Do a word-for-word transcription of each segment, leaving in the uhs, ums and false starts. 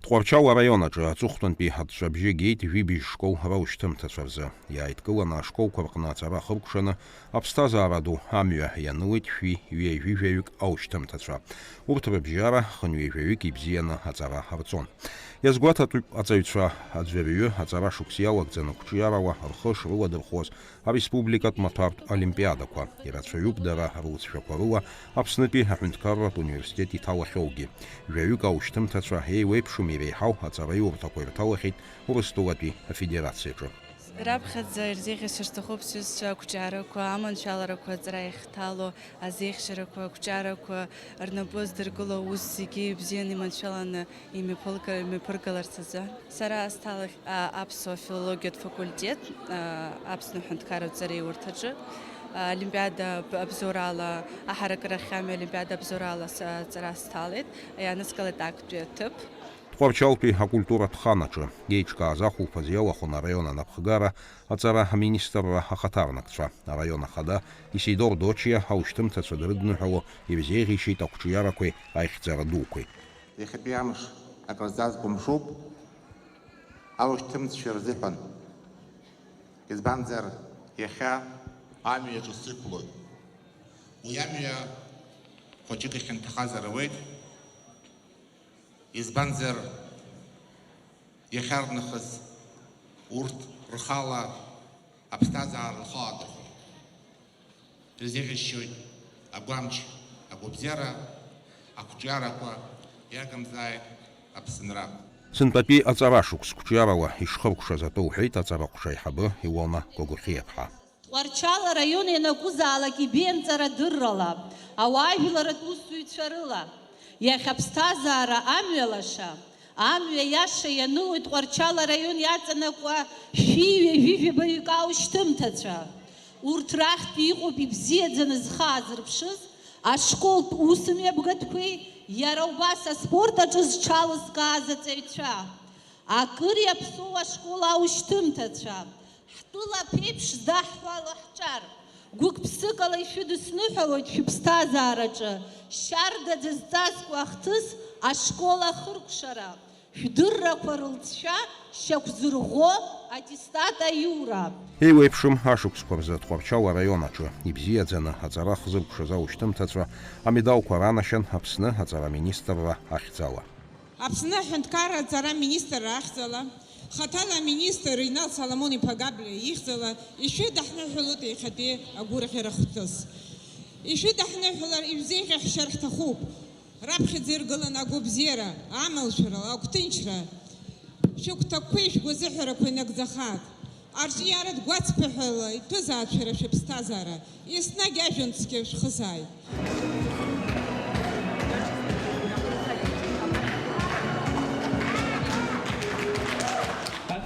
Тҟәарчал араион аҿы аҵыхәтәантәи аҵәҵәабжьы геит жәибжь школ раушьҭымҭацәа рзы. Иааидкыланы ашколқәа рҟны аҵара ахыркәшаны аԥсҭазаара ду амҩа ианылеит шәи ҩажәижәаҩык аушьҭымҭацәа. Урҭ рыбжьара хынҩажәаҩык ибзианы аҵара рҵон. Иазгәаҭатәуп аҵаҩцәа аӡәырҩы аҵара шықәс иалагӡаны қәҿиарала рхы шрыладырхәуаз ареспубликатә маҭәартә олимпиадақәа. Ирацәаҩуп дара рылҵшәақәа рыла Аԥснытәи аҳәынҭқарратә университет иҭалахьоугьы. Жәаҩык аушьҭымҭацәа еиуеиԥшым иреиҳау аҵараиурҭақәа ирҭалахьеит Урыстәылатәи Афедерациаҿы. Раԥхьаӡа ирзеиӷьасшьар сҭахуп сҩызцәа ақәҿиарақәа, аманшәаларақәа аҵара иахьҭало, азеиӷьарақәа, ақәҿиарақәа рнапы здыркыло аус зегьы ибзианы иманшәаланы имҩаԥылга-, имҩаԥыргаларц азы. Сара сҭалахь, а, аԥсуа филологиатә факультет, а, Аԥсны аҳәынҭқарратә ҵараиурҭаҿы, а, олимпиада аб-, абзоурала, аҳаракырахь амҩа олимпиада абзоурала с-, аҵара сҭалеит, иааныскылеит актәи аҭыԥ. Тҟәарчалтәи акультуратә хан аҿы еиҿкааз ахәылԥаз иалахәын араион анапхгара, аҵара аминистрра ахаҭарнакцәа, араион ахада Исидор Дочиа аушьҭымҭацәа дрыдныҳәало ирзеиӷьеишьеит ақәҿиарақәеи аихьӡара дуқәеи. Иахьатәи амш акрызҵазкуа мшуп аушьҭымҭцәа рзыҳәан. Избанзар, иахьа амҩа ҿыц иқәлоит. Уи амҩа хәыҷык ихьанҭахазар ауеит. Избанзар, иахьарнахыс урҭ рхала аԥсҭазаара рхы аадырхәоит. Ирзеиӷьасшьоит агәамч, агәабзиара, ақәҿиарақәа, иагымзааит Аԥсынра. Сынтәатәи аҵара шықәс қәҿиарала ишхыркәшаз атәы лҳәеит аҵараҟәша аиҳабы Илона Гогохиаԥҳа. Тҟәарчал араион ианакәызаалак ибеиан ҵарадыррала, ауаажәларратә усзуҩцәа рыла, иахьа аԥсҭазаара амҩа лаша, амҩа иаша ианылоит Тҟәарчал араион иаҵанакуа шәи ҩажәи жәабаҩык аушьҭымҭацәа. Урҭ рахьтә иҟоуп ибзиаӡаны зхы аазырԥшыз ашколтә усмҩаԥгатәқәеи иара убас аспорт аҿы зҽалызкааз аҵаҩцәа. Акыр иаԥсоу ашкол аушьҭымҭацәа, ҳтәыла аԥеиԥш здаҳҳәало ҳҿар, гәык-ԥсыкала ишәыдысныҳәалоит шәыԥсҭазаараҿы шьардаӡа зҵазкуа ахҭыс ашкол ахыркәшара, шәдыррақәа рылҵшәа шьақәзырӷәӷәо аттестат аиура. Еиуеиԥшым ашықәсқәа рзы Тҟәарчал араион аҿы ибзиаӡаны аҵара хзыркәшаз аушьҭымҭацәа амедалқәа ранашьан Аԥсны аҵараминистрра ахьӡала. Аԥсны аҳәынҭқарра аҵара аминистрра ахьӡала, хаҭала аминистр Инал Соломон-иԥа Габлиа ихьӡала ишәыдаҳныҳәалоит иахьатәи агәырӷьара хҭыс. Ишәыдаҳныҳәалар, ишәзеиӷьаҳшьар ҳҭахуп. Раԥхьаӡа иргыланы агәабзиара, амалшәара, агәҭынчра, шәыгәҭакқәеи шәгәазыҳәарақәеи нагӡахааит. Арҿиаратә гәацԥыҳәала иҭәызааит шәара шәыԥсҭазаара, еснагь ажәҩан цқьа шәхызааит.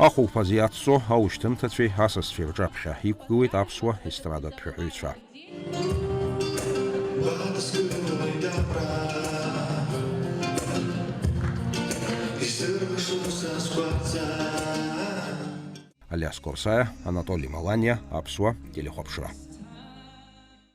Ахәылԥаз иацҵо аушьҭымҭацәеи асасцәеи рҿаԥхьа иқәгылеит аԥсуа естрадатә шәаҳәаҩцәа. Алиас Корсаиа, Анатоли Маланиа, Аԥсуа телехәаԥшра.